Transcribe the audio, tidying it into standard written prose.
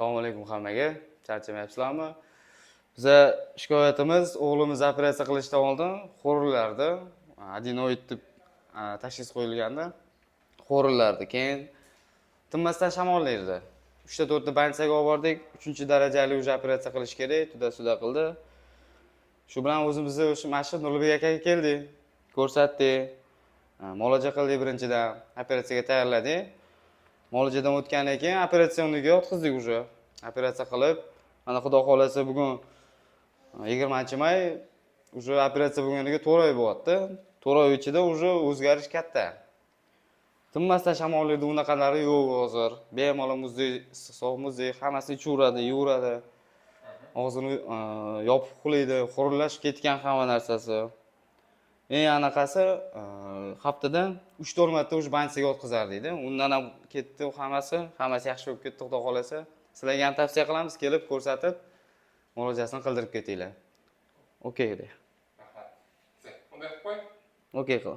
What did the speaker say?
Assalomu alaykum hammaga. Charchamayapsizlarmi? Biza shikoyatimiz: o'g'limiz operatsiya qilishdan oldin xo'rillardi. Adenoid deb tashxis qo'yilgandi. Xo'rillardi. Keyin tinmasdan shamollaydi. Uchta, to'rtta больница ga olib bordik. Uchinchi darajali уже operatsiya qilish kerak, туда-сюда qildi. Shu bilan o'zimizni o'sha mana shu Nurlibek akaga keldik. Ko'rsatdik. Muolaja qildik birinchidan, operatsiyaga tayyorladik. Muolajadan o'tgandan keyin операционный ga yotqizdik уже. Operatsiya qilib, mana, Xudo xohlasa, bugun 20-may, уже operatsiya bo'lganiga 4 oy bo'lyapti. 4 oy ichida уже o'zgarish katta. Tinmasdan shamollaydi, unaqalari yo'q hozir. Bemalol muzdek, issiq sovuq, muzdek hammasini ichaveradi, yeyaveradi. Og'zini yopib uxlaydi, xo'rillash ketgan hamma narsasi. Eng anaqasi, haftada 3-4 marta уже больница ga yotqizardik. Undan ham ketdi u hammasi, hammasi yaxshi bo'lib ketdi, Xudo xohlasa. Sizlarga ham tavsiya qilamiz, kelib ko'rsatib, muolajasini qildirib ketinglar. Okey de. Rahmat. Bunday qilib qo'y. Okey qil.